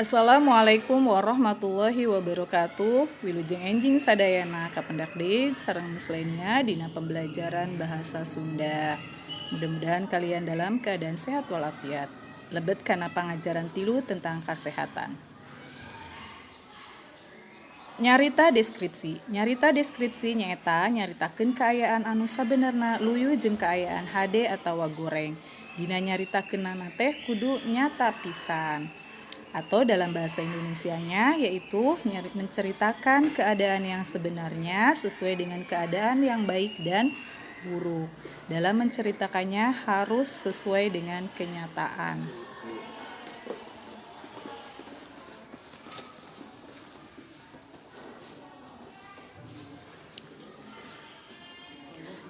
Assalamualaikum warahmatullahi wabarakatuh. Wilujeng enjing sadayana, kapendak deui sareng Miss Lenia dina pembelajaran bahasa Sunda. Mudah-mudahan kalian dalam keadaan sehat walafiat. Lebet kana pangajaran 3 tentang kesehatan. Nyarita deskripsi. Nyarita deskripsi nyaeta nyaritakeun kaayaan anu sabenerna luyu jeung kaayaan hade atawa goreng. Dina nyaritakeunana teh kudu nyata pisan. Atau dalam bahasa Indonesianya yaitu menceritakan keadaan yang sebenarnya sesuai dengan keadaan yang baik dan buruk. Dalam menceritakannya harus sesuai dengan kenyataan.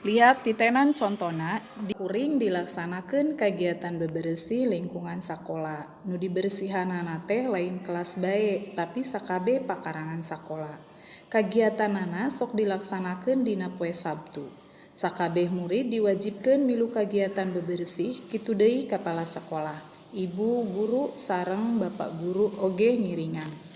Lihat titenan contona. Di kuring dilaksanakeun kagiatan bebersih lingkungan sakola. Nu dibersihanana teh lain kelas bae, tapi sakabeh pakarangan sakola. Kagiatanana sok dilaksanakeun dina poe Sabtu. Sakabeh murid diwajibkeun milu kagiatan bebersih, kitu deui kapala sakola. Ibu guru sareng bapak guru oge ngiringan.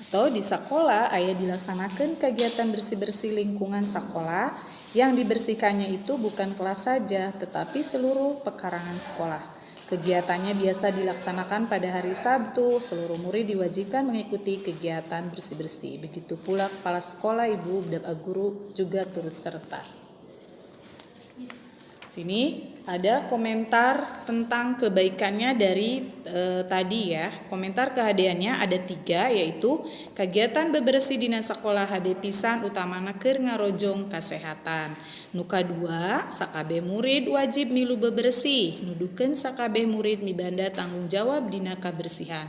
Atau di sekolah aya dilaksanakan kegiatan bersih-bersih lingkungan sekolah. Yang dibersihkannya itu bukan kelas saja, tetapi seluruh pekarangan sekolah. Kegiatannya biasa dilaksanakan pada hari Sabtu. Seluruh murid diwajibkan mengikuti kegiatan bersih-bersih. Begitu pula kepala sekolah, ibu, bapak guru juga turut serta. Sini ada komentar tentang kebaikannya dari tadi ya. Komentar kehadeannya ada 3, yaitu kegiatan bebersih dina sekolah hade pisan, utamana keur ngarojong kesehatan. Nu kadua, sakabeh murid wajib milu bebersih, nuduhkeun sakabeh murid mibanda tanggung jawab dina kabersihan.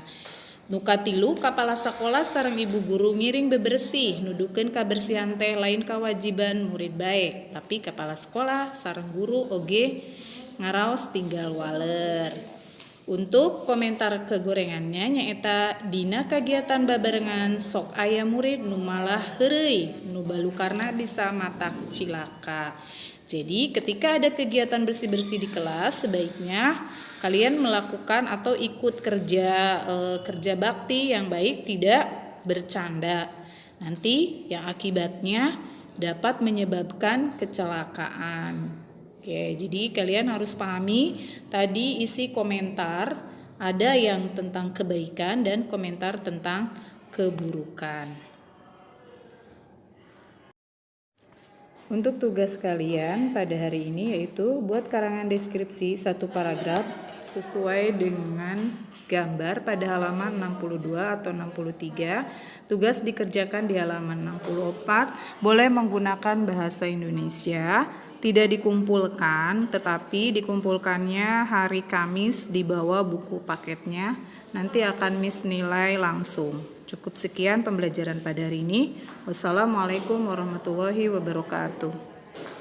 Nu katilu, kepala sekolah sareng ibu guru ngiring bebersih, nuduhkeun kabersihan teh lain kewajiban murid bae, tapi kepala sekolah sareng guru oge ngaraos tinggal waler. Untuk komentar kegorengannya nyaeta dina kagiatan babarengan sok aya murid nu malah heureuy, nu balukarna bisa matak cilaka. Jadi ketika ada kegiatan bersih-bersih di kelas, sebaiknya kalian melakukan atau ikut kerja bakti yang baik, tidak bercanda. Nanti yang akibatnya dapat menyebabkan kecelakaan. Oke, jadi kalian harus pahami tadi isi komentar ada yang tentang kebaikan dan komentar tentang keburukan. Untuk tugas kalian pada hari ini yaitu buat karangan deskripsi satu paragraf sesuai dengan gambar pada halaman 62 atau 63. Tugas dikerjakan di halaman 64, boleh menggunakan bahasa Indonesia, tidak dikumpulkan, tetapi dikumpulkannya hari Kamis di bawah buku paketnya. Nanti akan Miss nilai langsung. Cukup sekian pembelajaran pada hari ini. Wassalamualaikum warahmatullahi wabarakatuh.